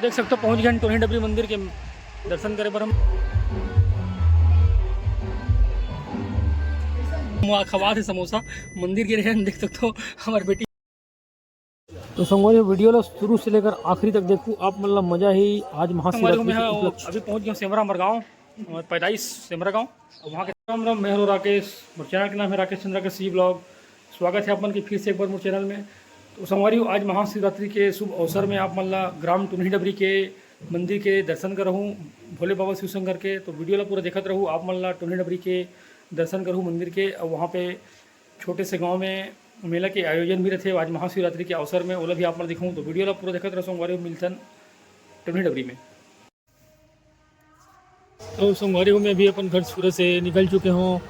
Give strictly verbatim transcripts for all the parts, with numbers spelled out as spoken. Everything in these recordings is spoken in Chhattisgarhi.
देख सकथो, पहुंच गए हन टोनी डबरी मंदिर के दर्शन करे बर हम। वहाँ खवा थे समोसा, मंदिर गे रहे हन, देख सकथो हमार बेटी। तो संगवारी हो, video ला शुरू से लेकर आखिरी तक देखू, आप मन ला मजा ही आज संगवारी हो, महाशिवरात्रि मैं के हाँ, उपलक्ष्य। अभी पहुंच गया सेमरा हमर गाँव, हमर पैदाइश सेमरा गाँव। और वहाँ के राम राम, मैं हूँ राकेश, मोर channel के नाम है राकेश चंद्रा के C vlog। स्वागत है आप मन के फिर से एक बार मोर channel में। तो संगवारी हो, आज महाशिवरात्रि के शुभ अवसर में आप मन ला ग्राम टोनी डबरी के मंदिर के दर्शन करहूँ, भोले बाबा शिव शंकर के। तो video ला पूरा देखत रहू, आप मन ला टोनी डबरी के दर्शन करहू मंदिर के। और वहाँ पे छोटे से गाँव में मेला के आयोजन भी रथे आज महाशिवरात्रि के अवसर में, ओला भी आप मन दिखाऊँ। तो video ला पूरा देखत रहू संगवारी हो, मिलथन टोनी डबरी में। तो संगवारी हो, मैं अभी अपन घर छुरा से निकल चुके हूँ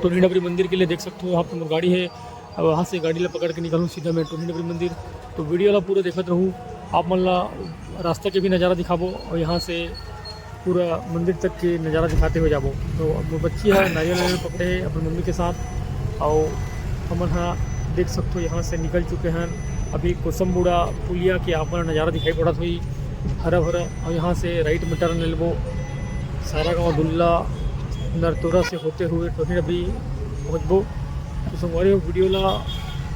टोनी डबरी मंदिर के लिए। देख सकते हो, वहाँ पे मोर गाड़ी है। अब वहाँ से गाड़ी ला पकड़ के निकलूँ सीधा मैं टोनी डबरी मंदिर। तो video ला पूरा देखत रहू, आप मन ला रास्ता के भी नज़ारा दिखाबो और यहाँ से पूरा मंदिर तक के नज़ारा दिखाते हुए जाबो। तो अब मोर बच्ची है, नारियल वारियल पकड़े है अपन मम्मी के साथ। और हमन हा देख सकते हो, यहाँ से निकल चुके हैं। अभी कोसमबुड़ा पुलिया के आप मन नज़ारा दिखाई पड़त होही, हरा भरा। और यहाँ से right में turn ले लेबो, सारा गाँव डुल्ला नरतोरा से होते हुए टोनी डबरी पहुँचबो। तो संगवारी हो, video ला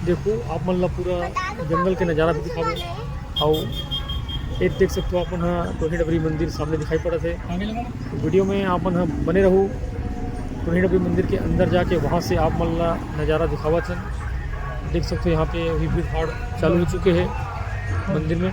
देखो, आप मन ला पूरा जंगल के नज़ारा भी दिखाबो। आओ, ये देख सकते हो, आप मन हा टोनी डबरी मंदिर सामने दिखाई पड़त है। तो video में आप मन हा बने रहू। टोनी डबरी मंदिर के अंदर जाके वहाँ से आप मन ला नज़ारा दिखावत हन। देख सकते हो, यहाँ पे अभी भीड़ भाड़ चालू हो चुके हैं मंदिर में।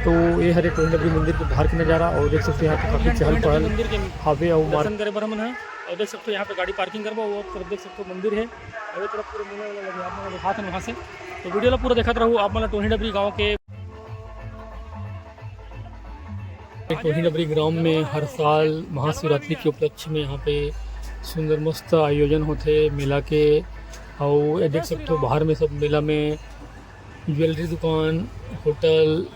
तो ये हरे टोनी डबरी मंदिर के बाहर के नज़ारा, और देख सकते हो, यहाँ पे काफ़ी चहल पहल हावे और मार- दर्शन करे बर हमन ह। और देख सकते हो, यहाँ पे गाड़ी parking करबो, वो तरफ देख सकते हो, मंदिर है। और ये तरफ पूरा मेला वेला लगे, आप मन ला दिखात हन वहाँ से। तो video ला पूरा देखत रहू, आप मन ला टोनी डबरी गाँव के टोनी डबरी ग्राम में हर साल महाशिवरात्रि के उपलक्ष्य में यहाँ पे सुंदर मस्त आयोजन होथे मेला के। अउ ये देख सकते हो, बाहर में सब मेला में jewellery दुकान, होटल,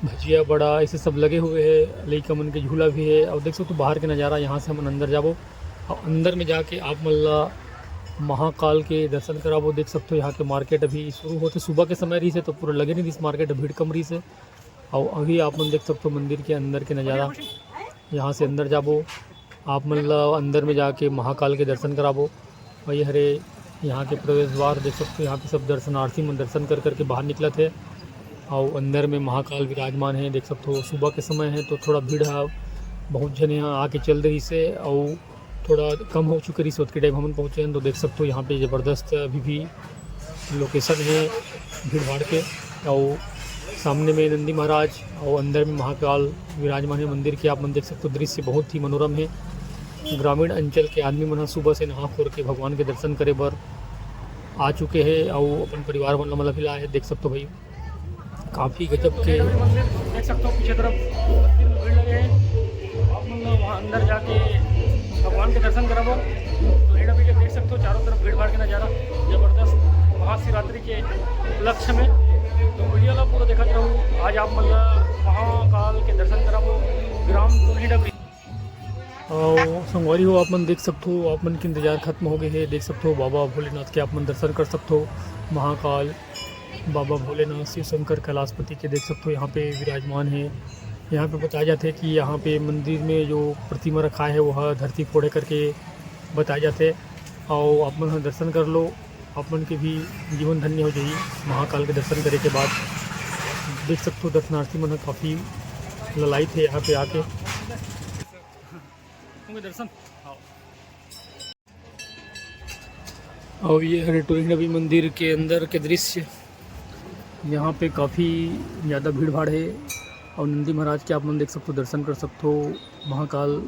भजिया बड़ा, ऐसे सब लगे हुए है। लइका मन के झूला भी है। और देख सकते हो, बाहर के नज़ारा। यहाँ से हमन अंदर जाबो। और अंदर में जाके आप मन ला महाकाल के दर्शन कराबो। देख सकते हो, यहाँ के market अभी शुरू होथे, सुबह के समय रहिस हे तो पूरा लगे नहीं रहिस market, भीड़ कम रहिस हे। और अभी आप मन देख सकते हो मंदिर के अंदर के नज़ारा। यहाँ से अंदर जाबो, आप मन ला अंदर में जाके महाकाल के दर्शन कराबो। और ये हरे यहाँ के प्रवेश द्वार देख सकते हो, यहाँ पे सब दर्शनार्थी मन दर्शन कर करके बाहर निकलत हे। और अंदर में महाकाल विराजमान है, देख सकते हो, सुबह के समय है तो थोड़ा भीड़ है, बहुत झन यहाँ आके चल रहिस हे। और थोड़ा कम हो चुके रहिस, ओतके time हमन पहुँचे हैं। तो देख सकते हो, यहाँ पे जबरदस्त अभी भी location है भीड़ भाड़ के। और सामने में नंदी महाराज और अंदर में महाकाल विराजमान है मंदिर के। आप मन देख सकते हो, दृश्य बहुत ही मनोरम है। ग्रामीण अंचल के आदमी मन ह सुबह से नहा खोर के भगवान के दर्शन करे बर आ चुके हैं और अपन परिवार मन ला भी लाए हैं। देख सकते हो भाई, काफ़ी गजब के। देख सकते हो पीछे तरफ भीड़ लगे हैं। आप मन ला वहाँ अंदर जाके भगवान के दर्शन कराबो। तो ये अभी देख सकते हो चारों तरफ भीड़ भाड़ के नज़ारा जबरदस्त महाशिवरात्रि के उपलक्ष्य में। तो video ला पूरा देखत रहू। आज आप मन ला महाकाल के दर्शन कराबो ग्राम टोनी डबरी। और संगवारी हो, आप मन देख सकते हो, आप मन के इंतजार खत्म हो गए है। देख सकते हो, बाबा भोलेनाथ के आप मन दर्शन कर सकते हो। महाकाल बाबा भोलेनाथ, शिव शंकर, कैलाशपति के देख सकते हो, यहाँ पे विराजमान है। यहाँ पे बताया जाता है कि यहाँ पे मंदिर में जो प्रतिमा रखा है, वह धरती फोड़े करके बताया जाता है। और आप मन दर्शन कर लो, आप मन के भी जीवन धन्य हो जाही महाकाल के दर्शन करे के बाद। देख सकते हो, दर्शनार्थी मन ह काफ़ी ललायित है यहाँ पे आके। होंगे दर्शन। और ये हरे टोहिन अभी मंदिर के अंदर के दृश्य। यहाँ पे काफ़ी ज़्यादा भीड़ भाड़ है और नंदी महाराज के आप मन देख सकते हो, दर्शन कर सकते हो। महाकाल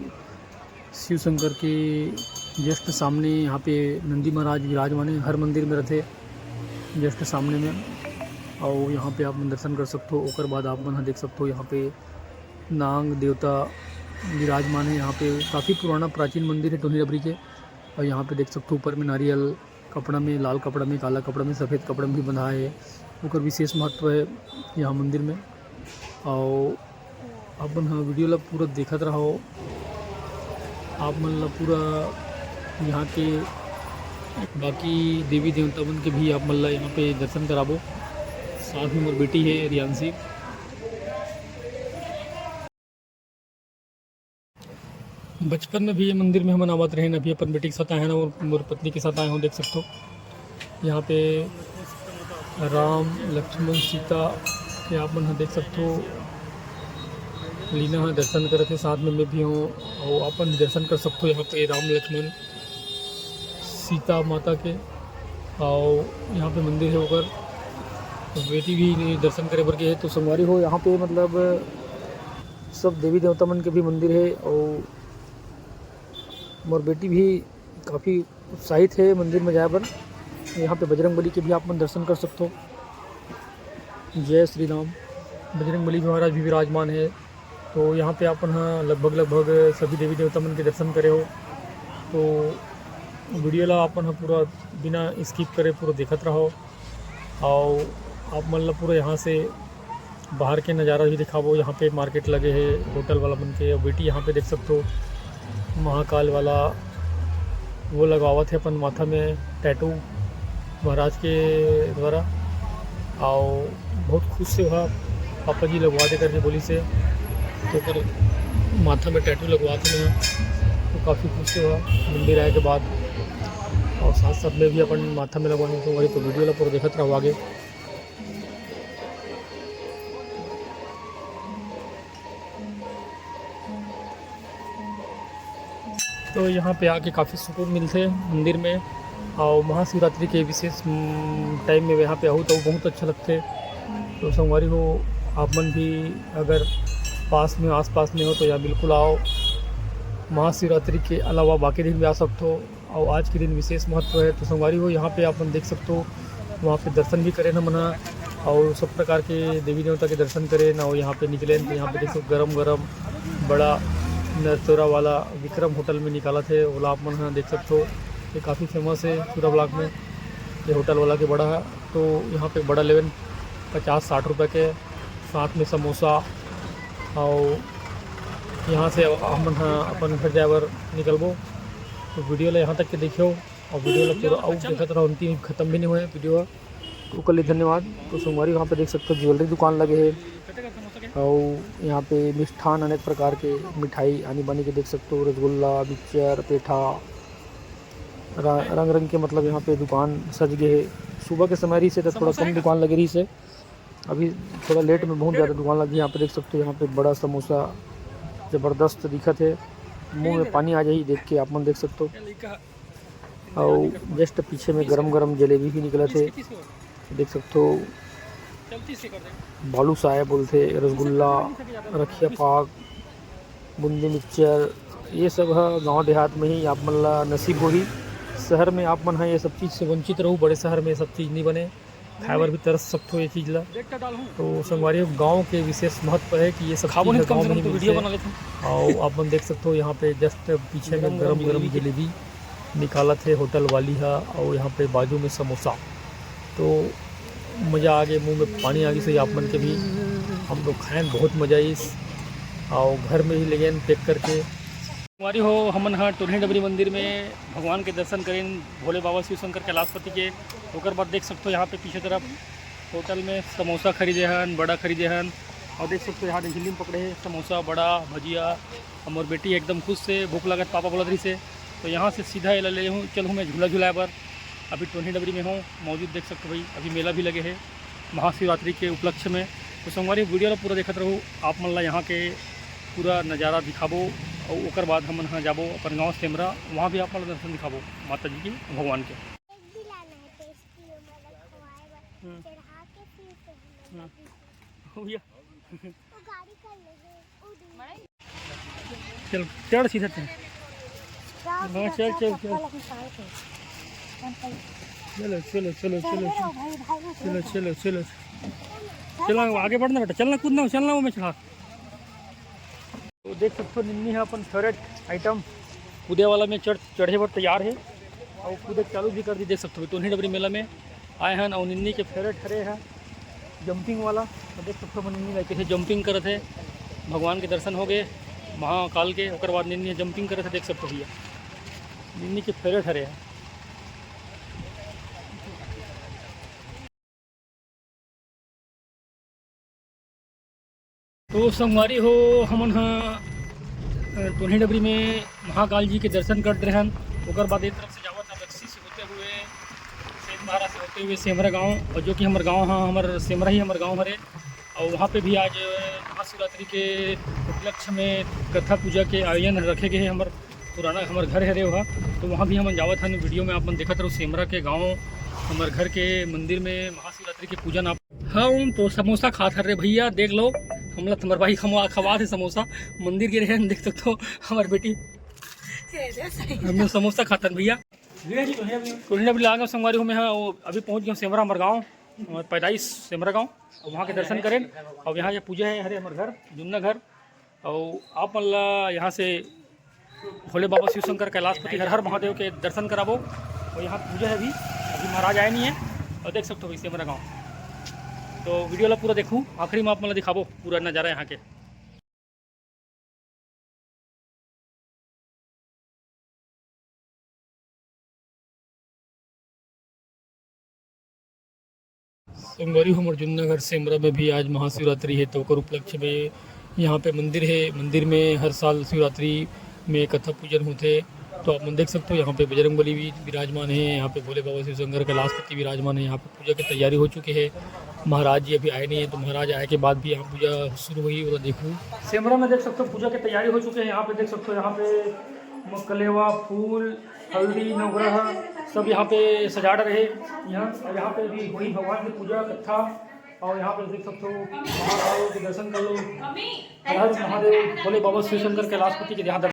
शिव शंकर के just सामने यहाँ पे नंदी महाराज विराजमान है, हर मंदिर में रहते just सामने में। और यहाँ पे आप मन दर्शन कर सकते हो। ओकर बाद आप मन ह देख सकते हो यहाँ पे नांग देवता विराजमान है। यहाँ पे काफ़ी पुराना प्राचीन मंदिर है टोनी डबरी के। और यहाँ पे देख सकते हो ऊपर में नारियल कपड़ा में, लाल कपड़ा में, काला कपड़ा में, सफ़ेद कपड़ा में भी बंधा है। ओकर विशेष महत्व है यहाँ मंदिर में। और आप मन ह video ला पूरा देखत रहो, आप मन ला पूरा यहाँ के बाकी देवी देवता मन के भी आप मन ला यहाँ पे दर्शन कराबो। साथ में मोर बेटी है रियांशी। बचपन में भी ये मंदिर में हमन आवत रहेन, अभी अपन बेटी के साथ आए हन और मोर पत्नी के साथ आए हों। देख सकथो यहाँ पे राम, लक्ष्मण, सीता के आप मन ह देख सकथो। लीना ह दर्शन करत हे, साथ में मैं भी हूँ और अपन भी दर्शन कर सकथो यहाँ पे राम, लक्ष्मण, सीता माता के। और यहाँ पे मंदिर है ओकर, तो बेटी भी दर्शन करे बर गे हे। तो संगवारी हो, यहाँ पे मतलब सब देवी देवता मन के भी मंदिर है और मोर बेटी भी काफ़ी उत्साहित है मंदिर में जाए बर। यहाँ पे बजरंग बली के भी आप मन दर्शन कर सकथो। जय श्री राम। बजरंग बली महाराज भी विराजमान है। तो यहाँ पे अपन ह लगभग लगभग सभी देवी देवता मन के दर्शन करे हो। तो वीडियो ला अपन ह पूरा बिना स्किप करे पूरा देखत रहो। और आप मन ला पूरा यहाँ से बाहर के नज़ारा भी दिखाबो। यहाँ पे मार्केट लगे है होटल वाला मन के। और बेटी यहाँ पे देख सकथो महाकाल वाला वो लगावत है अपन माथा में टैटू महाराज के द्वारा। और बहुत खुश से वह पापा जी लगवा दे करके बोली से, तो ओकर माथा में टैटू लगवा के मैं तो काफ़ी खुश से वह मंदिर आए के बाद। और साथ साथ में भी अपन माथा में लगवाने तो वही तो वीडियो ला पूरा देखत रहो आगे। तो यहाँ पे आके काफ़ी सुकून मिलथे मंदिर में। और महाशिवरात्रि के विशेष, उम, टाइम में यहाँ पे आहू तो बहुत अच्छा लगथे। तो संगवारी हो, आप मन भी अगर पास में, आसपास में हो तो यहाँ बिल्कुल आओ। महाशिवरात्रि के अलावा बाकी दिन भी आ सकते हो। और आज के दिन विशेष महत्व है। तो संगवारी हो, यहाँ पे आप मन देख सकते हो, वहाँ पे दर्शन भी करेन हमन ह और सब प्रकार के देवी देवता के दर्शन करेन। और यहाँ पे निकलेन तो यहाँ पे देख सकते हो, गरम गरम बड़ा नरतोरा वाला विक्रम होटल में निकालत हे, ओला आप मन ह देख सकते हो। ये काफ़ी फेमस है पूरा ब्लॉक में, ये होटल वाला के बड़ा है। तो यहाँ पे बड़ा लेवन पचास साठ रुपये के, साथ में समोसा। और यहाँ से हमन ह अपन घर जाए बर निकलबो। तो वीडियो ला यहाँ तक के देखियो और वीडियो ला पूरा अउ देखत रहो, अंतिम खत्म भी नहीं हुए वीडियो। ओकर लिए धन्यवाद। तो संगवारी, वहाँ पे देख सकते हो ज्वेलरी दुकान लगे है और यहाँ पे मिष्ठान, अनेक प्रकार के मिठाई आनी बानी के देख सकते हो, रसगुल्ला, मिक्सचर, पेठा, रा-, रंग रंग के मतलब यहाँ पे दुकान सज गए है। सुबह के समय रही से तो थोड़ा कम दुकान लगे रही से, अभी थोड़ा लेट में बहुत ज़्यादा दुकान लगी। यहाँ पे देख सकते हो, यहाँ पे बड़ा समोसा ज़बरदस्त दिखत है, मुंह में पानी आ जाही देख के, आप मन देख सकते हो। और जस्ट पीछे में गरम गरम जलेबी भी निकलत है, देख सकते हो। बालूशाह बोलथे, रसगुल्ला, रखिया पाक, बूंदी मिक्सचर, ये सब ह गांव देहात में ही आप मन ला नसीब होही। शहर में आप मन ह ये सब चीज़ से वंचित रहू, बड़े शहर में ये सब चीज़ नहीं बने, खाए बर भी तरस सकथो ये चीज़ ला। तो संगवारी, गांव के विशेष महत्व है कि ये सब खाबो चीज़ नहीं, ह कम गांव से में कम ही तो वीडियो मिलथे। बना लेथन। और आप मन देख सकते हो, यहाँ पे जस्ट पीछे में गरम गरम गरम जलेबी के जलेबी निकालत है होटल वाली हा, और यहाँ पे बाजू में समोसा। तो मज़ा आ गए, मुंह में पानी आ गई। सही आप मन के भी, हम लोग खाएं, बहुत मज़ा आइस। और घर में ही ले गए पैक करके। संगवारी हो, हमन ह टोरही डबरी मंदिर में भगवान के दर्शन करेन, भोले बाबा शिव शंकर कैलाशपति के। ओकर बाद देख सकते हो, यहाँ पे पीछे तरफ होटल में समोसा खरीदे हन, बड़ा खरीदे हन। और देख सकते हो, यहाँ झिल्ली में पकड़े हैं समोसा, बड़ा, भजिया। हमर बेटी एकदम खुश से, भूख लगत पापा बोलत रही से, तो यहाँ से सीधा एला ले हूँ, चलहूँ मैं झूला झुलाए बर। अभी टोरही डबरी में हूँ मौजूद, देख सकते हो भाई, अभी मेला भी लगे है महाशिवरात्रि के उपलक्ष्य में। तो संगवारी, वीडियो ला पूरा देखत रहू, आप मन ला यहाँ के पूरा नज़ारा दिखाबो। और ओकर बाद हमन ह जाबो अपन गाँव सेमरा, वहाँ भी आप मन ला दर्शन दिखाबो माता जी के, भगवान के। एक भी लाना है, टेस्टी है, मतलब खवाए बर, हम्म। चढ़ा के फिर से हम लोग हम्म। हो गया। वो गाड़ी कर लेंगे, वो दूर। चल, चढ़ सीधा चढ़। हाँ, चल, चल, चल। चलो, चलो, चलो, चलो। चलो, चलो, चलो। चलना, आगे बढ़ना बेटा, चलना, कूदना, चलना, वो में चढ़ा। तो देख सकते हो, निन्नी है अपन फेवरेट आइटम, कूदे वाला में चढ़, चढ़े बर तैयार है और कूदे चालू भी कर दी। देख सकते हो, टोरही डबरी मेला में आए हन और निन्नी के फेवरेट हरे है जंपिंग वाला। तो देख सकते हो, निन्नी लड़के से जंपिंग करत है, भगवान के दर्शन हो गए महाकाल के, ओकर बाद निन्नी जंपिंग करत है। देख सकते हो भैया, निन्नी के फेवरेट हरे है। तो संगवारी हो, हमन ह टोनही डबरी में महाकाल जी के दर्शन कर दे रहन। ओकर बाद एक तरफ से जावत हन रक्सी से होते हुए, सेंधमारा से होते हुए सेमरा गांव, और जो कि हमर गांव ह, हमर सेमरा ही हमर गांव हरे। और वहाँ पे भी आज महाशिवरात्रि के उपलक्ष्य में कथा पूजा के आयोजन रखे गए हे। हमर पुराना हमर घर हरे वहाँ, तो वहाँ भी हमन जावत हन। वीडियो में आप मन देखत रहो सेमरा के गांव, हमर घर के मंदिर में महाशिवरात्रि के पूजन आप। हाँ, उन तो समोसा खात हर रे भैया, देख लो, हमला तुम्हार भाई खमवा खवा थे समोसा। मंदिर गे रहे हन, देख सकते हो हमर बेटी, हमने समोसा खात हन भैया। टोनही डबरी लागे संगवारी हो, मैं हाँ, वो अभी पहुँच गया सेमरा हमर गाँव, हमर पैदाइश सेमरा गाँव, और वहाँ के दर्शन करें। और यहाँ ये पूजा है, हरे हमर घर, जुन्ना घर, और आप मन ला यहाँ से भोले बाबा शिव शंकर कैलाशपति हर हर महादेव के दर्शन कराबो। और यहाँ पूजा है अभी, अभी महाराज आए नहीं है। और देख सकते हो भाई सेमरा गाँव, तो वीडियो ला पूरा देखू, आखिरी में आप मन ला दिखाबो पूरा नज़ारा यहाँ के। संगवारी, हमर जुन्ना घर सेमरा में भी आज महाशिवरात्रि है, तो ओकर उपलक्ष्य में यहाँ पे मंदिर है। मंदिर में हर साल शिवरात्रि में कथा पूजन होते, तो आप मन देख सकते हो, यहाँ पे बजरंग बली भी विराजमान है, यहाँ पे भोले बाबा शिव शंकर कैलाशपति विराजमान है। यहाँ पे पूजा की तैयारी हो चुकी है। महाराज जी अभी आए नहीं है, तो महाराज आए के बाद भी यहाँ पूजा शुरू हुई, वो देखो। सेमरा में देख सकते हो, पूजा की तैयारी हो चुकी है। यहाँ पे देख सकते हो, यहाँ पे म-, कलेवा, फूल, हल्दी, नवग्रह सब यहाँ पे सजा रहे। यहाँ, यहाँ पे भी वही भगवान की पूजा कथा, और यहाँ पे देख सकते हो, महाकाल के दर्शन कर लो। हर हर महादेव, भोले बाबा शिव शंकर कैलाशपति के यहाँ